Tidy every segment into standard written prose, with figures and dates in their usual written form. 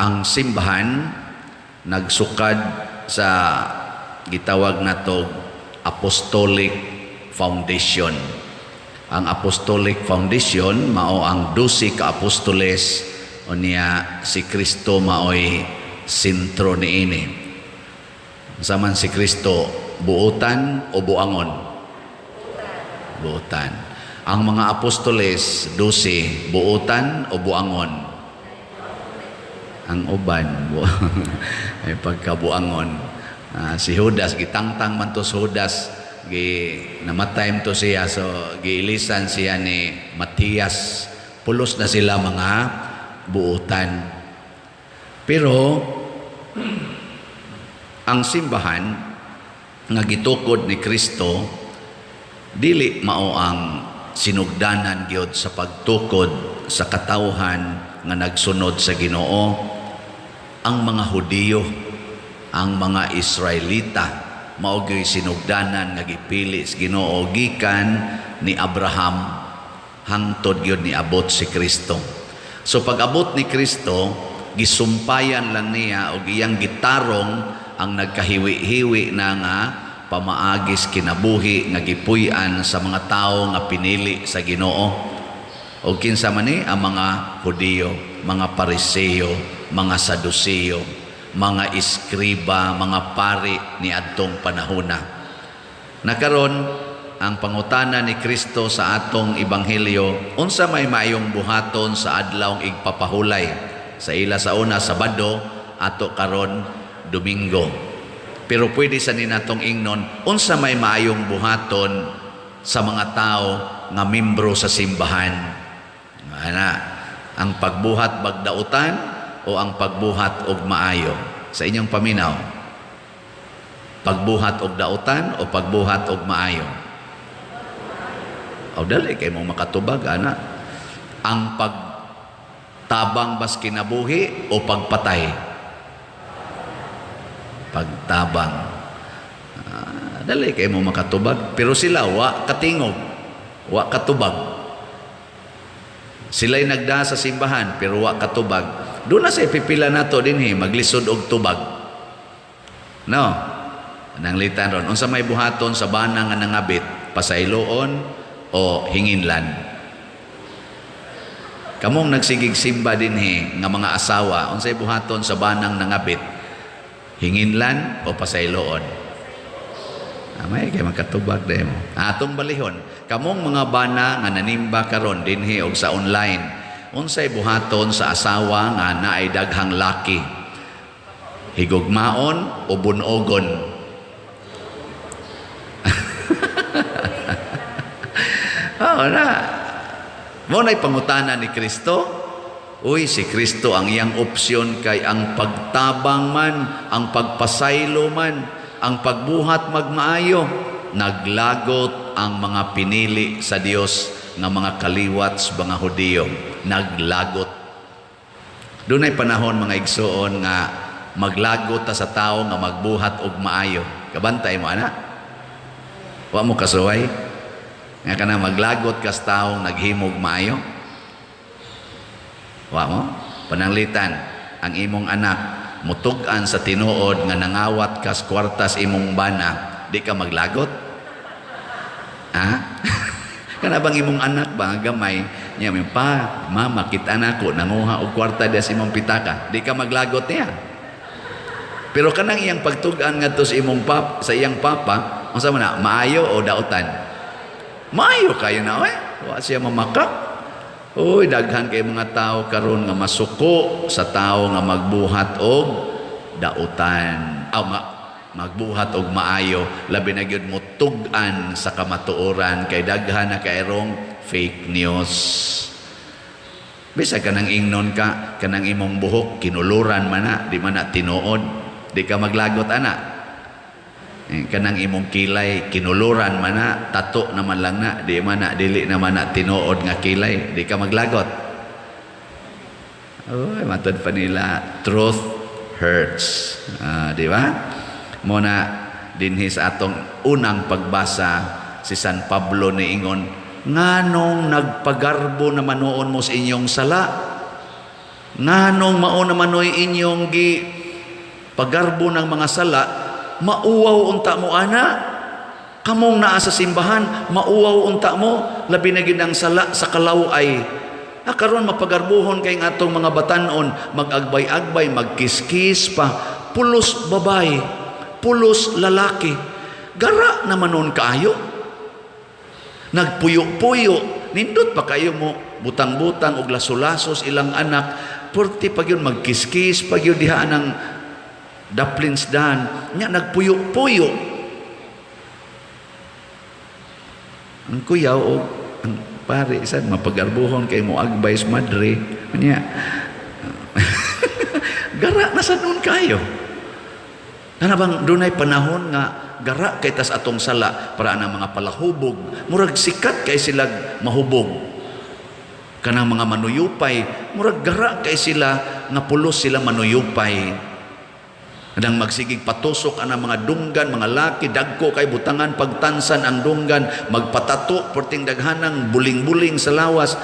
Ang simbahan nagsukad sa gitawag nato Apostolic Foundation. Ang Apostolic Foundation mao ang 12 ka apostoles, unya si Kristo maoy sentro niini. Unsa man si Kristo, buotan o buangon? Buotan. Ang mga apostoles, 12, buotan o buangon? Ang uban ay pagkabuangon. Si Judas, gitangtang man to si Judas, gi namatay man to siya, so giilisan siya ni Matias. Pulos na sila mga buotan. Pero ang simbahan nga gitukod ni Kristo dili mao ang sinugdanan gyud sa pagtukod sa katawhan nga nagsunod sa Ginoo. Ang mga Hudiyo, ang mga Israelita, mao gyud sinugdanan nga gipili sa Ginoo gikan ni Abraham hangtod gyud niabot si Kristo. So pag-abot ni Kristo, gisumpayan lang niya og iyang gitarong ang nagkahiwi-hiwi na nga pamaagis kinabuhi nga gipuy-an sa mga tawo nga pinili sa Ginoo. O kinsa man ni ang mga Hudiyo, mga Pariseo, mga Saduceo, mga eskriba, mga pari ni adtong panahona. Nakaron ang pangutana ni Kristo sa atong ebanghelyo, unsa may maayong buhaton sa adlawng igpapahulay? Sa ila sa una, Sabado, ato karon, Domingo. Pero pwede sa ninatong ingnon, unsa may maayong buhaton sa mga tao nga membro sa simbahan? Ana, ang pagbuhat bagdautan o ang pagbuhat og maayo? Sa inyong paminaw, pagbuhat og dautan o pagbuhat og maayo? O dali kay mo makatubag ana. Ang pagtabang bas kinabuhi o pagpatay? Pagtabang. Dali kay mo makatubag, pero sila wa katingog, wa katubag. Sila'y nagda sa simbahan pero wa katubag. Doon na sa ipipila nato dinhi maglisod og tubag. No. Nanglitan ron, unsa may buhaton sa bana nga nangabit, pasayloon o hinginlan? Kamong nagsigig simba dinhi nga mga asawa, unsay buhaton sa banang nangabit? Hinginlan o pasayloon? Amay kay makatubag dahil mo. Atong balihon, kamong mga bana nga nanimba karon dinhi og sa online, unsay buhaton sa asawa nga naay daghang laki? Higugmaon o bunogon? Oo na. Mo na'y pangutana ni Kristo. Uy, si Kristo ang iyang opsyon kay ang pagtabang man, ang pagpasaylo man, ang pagbuhat magmaayo. Naglagot ang mga pinili sa Dios nga mga kaliwat sa mga Hudiyo. Naglagot. Dunay panahon, mga igsuon, nga maglagot ta sa tao nga magbuhat og maayo. Kabantay mo ana? Wa mo kasuway? Nga kana maglagot kas taong naghimog maayo? Wa mo? Pananglitan, ang imong anak mutug-an sa tinuod nga nangawat kas kwartas imong bana, di ka maglagot? Ha? Kana bang imong anak ba gamay niya may pa, "Mama, kita nako nanguha og kwarta diya sa imong pitaka," di ka maglagot niya? Pero kanang iyang pagtug-an ngadto sa imong pap sa iyang papa, unsa man na, maayo o dautan? Maayo kayo na oy. Wa siya mamakak. Uy, daghan kay mga tao karon nga masuko sa tao nga magbuhat og dautan. Aw, magbuhat og maayo, labi na gyud motug-an sa kamatuoran kay daghan na kayrong fake news. Bisag kanang ingnon ka, kanang imong buhok kinuluran man na, di man na tinuod. Di ka maglagot ana? Kanang imong kilay kinuluran man na, tato naman lang na, di man na, dili naman na tinuod nga kilay, di ka maglagot? Oy, matod pa nila, truth hurts. Di ba? Mo na dinhi sa atong unang pagbasa, si San Pablo niingon, "Nganong nagpagarbo na manoon mo sa inyong sala? Nganong mao naman noy inyong gi pagarbo ng mga sala, mauwaw unta mo ana? Kamong naa sa simbahan, mauwaw unta mo, labi na gid ang sala sa kalaw-ay. Ah, karon mapagarbuhon kay ng atong mga batanon, mag-agbay-agbay, magkiskis pa, pulos babae, pulos lalaki. Gara naman nun kaayo. Nagpuyo-puyo, nindot pa kayo mo butang-butang og laso-lasos ilang anak, purti pag yun magkiskis pag yun diha ng daplins dan, nya nagpuyo-puyo. Ang kuyaw o ang pare sad mapagarbuhon kay mo agbay sa madre nya. Gara na sad nun kayo. Kana bang dunay panahon nga gara kay tas atong sala para ang mga palahubog, murag sikat kay sila mahubog. Kanang mga manuyupay, murag gara kay sila nga pulos sila manuyupay. Kanang magsigig patusok ang mga dunggan, mga laki, dagko kay butangan pagtansan ang dunggan, magpatato perting daghanang buling-buling sa lawas.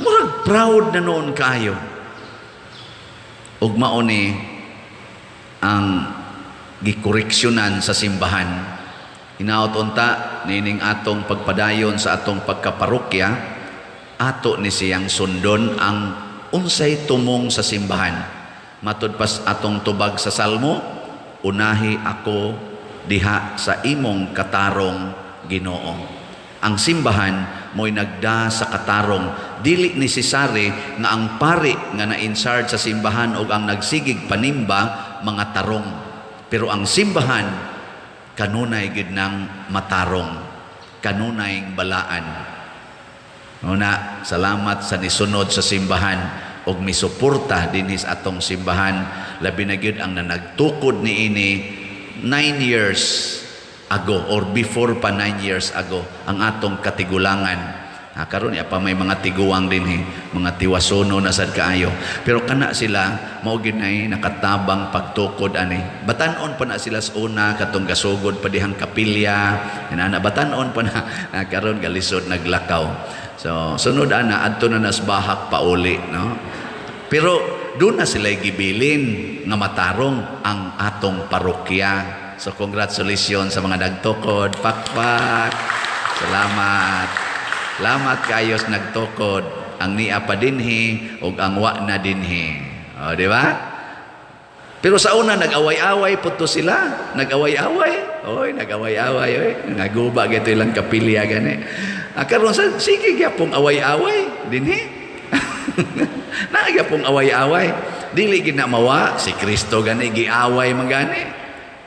Murag proud na noon kayo. Ug mao ni ang gikoreksyonan sa simbahan. Hinaot unta nining atong pagpadayon sa atong pagkaparokya, ato ni siyang sundon ang unsay tumong sa simbahan. Matud pas atong tubag sa Salmo, unahi ako diha sa imong katarong, Ginoo. Ang simbahan mo'y nagda sa katarong. Dili necessary nga ang pari nga na-in charge sa simbahan o ang nagsigig panimba mga tarong. Pero ang simbahan kanunay gid nang matarong, kanunay balaan. Una, salamat sa nisunod sa simbahan og misuporta dinhi sa atong simbahan, labi na gyud ang nanagtukod niini 9 years ago or before pa 9 years ago, ang atong katigulangan. Ha, karon pa may mga tiguang dinhi, mga tiwasono na sad kaayo. Pero kana sila mao gyud nay nakatabang pagtukod ani. Batan-on pa na sila sa una katong gasugod pa dihang kapilya. Inana batan-on pa na, na karon galisod naglakaw. So sunod ana adto na nas bahak pauli, no? Pero doon na sila gibilin nga matarong ang atong parokya. So congratulations sa mga nagtukod. Pakpak. Salamat. Salamat kayo sa nagtukod. Ang nia pa dinhi ug ang wa na dinhi. O, di ba? Pero sa una nag-away-away po to sila. Nag-away-away. Oy, nag-away-away oy. Naguba gito ilang kapilya gani. Ah, karon sa sige gyapong away-away dinhi. Naa gyapong away-away. Dili gid na mawa si Kristo gani giaway man gani.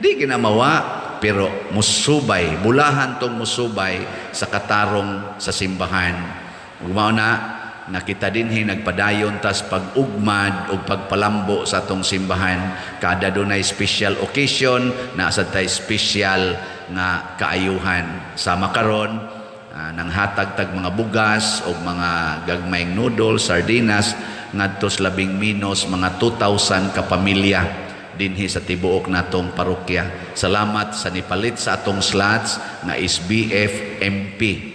Di gid na mawa pero musubay, bulahan tong musubay sa katarong sa simbahan. Ug mao na nakita dinhi nagpadayon tas pag-ugmad o pagpalambo sa atong simbahan. Kada dunay special occasion, naa sad tay special nga kaayuhan. Sama karon nanghatag tag mga bugas o mga gagmayng noodles, sardinas ngadto sa labing minos mga 2,000 ka pamilya dinhi sa tibuok natong parokya. Salamat sa nipalit sa atong slots nga is BFMP.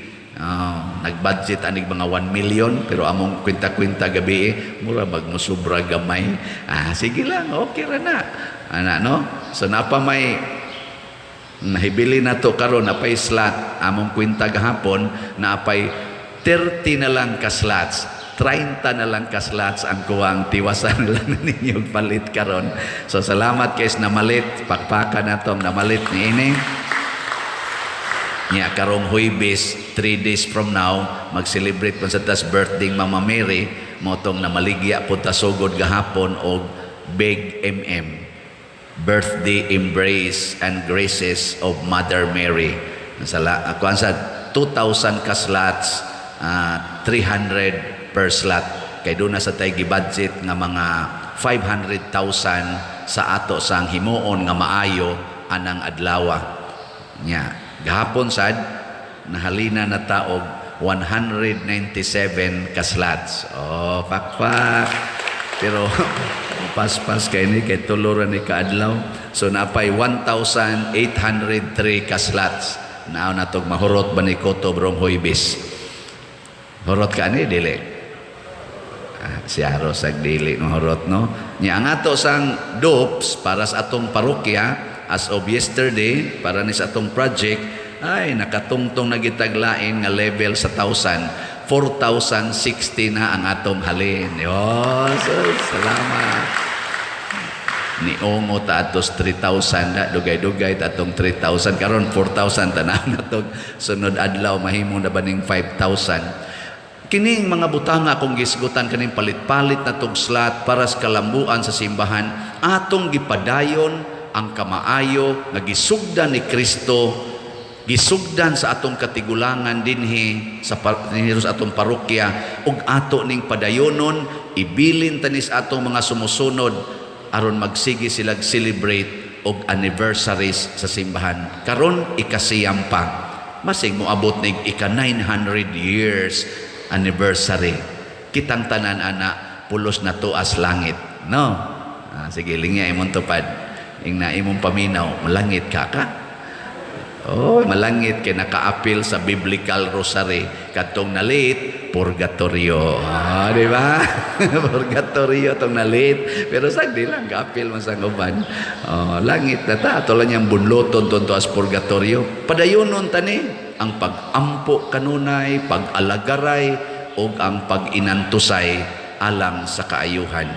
Nag-budget anig mga 1 million pero among kwenta-kwenta gabi mura bag mosubra gamay. Ah, sige lang, okay ra na. Ana no? So napa may nahibili na to karon, napay slot among kwenta gahapon, naapay 30 na lang ka slots. 30 na lang ka slots ang kuwang tiwasan lang ninyo palit karon. So salamat kay namalit, pakpakan natong namalit niini. Nya karong Huwebes, 3 days from now, mag-celebrate man sa tas birthday Mama Mary, mao tong namaligya po ta sugod gahapon og Big MM. Birthday Embrace and Graces of Mother Mary. Sala, kuan sa 2,000 ka slots, 300 per slot. Kay doon na sa tay gi-budget nga mga 500,000 sa ato sang himuon nga maayo anang adlawa. Nya, gahapon sad nahalina na ta og 197 ka slots. Oh, pakpak. Pero paspas kay ni kay tulo ra ni kaadlaw. So napay 1,803 ka slots. Nao na tog mahurot ba ni Koto brong Huwebes. Hurot ka ni dili. Ah, siyaro sa dili mahurot, no? Nya ang ato sang dupes para sa atong parokya as of yesterday, para ni sa atong project, ay nakatungtong na gitag lain nga level sa thousand. 4,060 na ang atong halin. Yo, so, salamat. Niungo ta atos 3,000 na, dugay-dugay ta atong 3,000, karon 4,000, tanan na to. Sunod adlaw mahimo na baning 5,000. Kining mga butanga akong gisgutan, kaning palit-palit na tog slot para sa kalambuan sa simbahan, atong gipadayon ang kamaayo nga gisugdan ni Kristo, gisugdan sa atong katigulangan dinhi sa atong parokya, ug ato ning padayonon, ibilin tanis atong mga sumusunod aron magsige sila celebrate og anniversaries sa simbahan. Karon ikasiyam pa, masig moabot nig ika 900 years anniversary. Kitang tanan ana pulos na tuas langit, no? Ah, sige, lingya imong tupad, ingna imong paminaw, malangit ka ka. Oh, malangit kay nakaapil sa biblical rosary. Katong nalit, purgatorio. Ah, di ba? Purgatorio tong nalit. Pero sagdi lang kaapil man sa uban. Oh, langit na ta. Ato lang niyang bunloton ton as purgatorio. Padayonon tani ang pag-ampo kanunay, pag-alagaray ug ang pag-inantusay alang sa kaayuhan.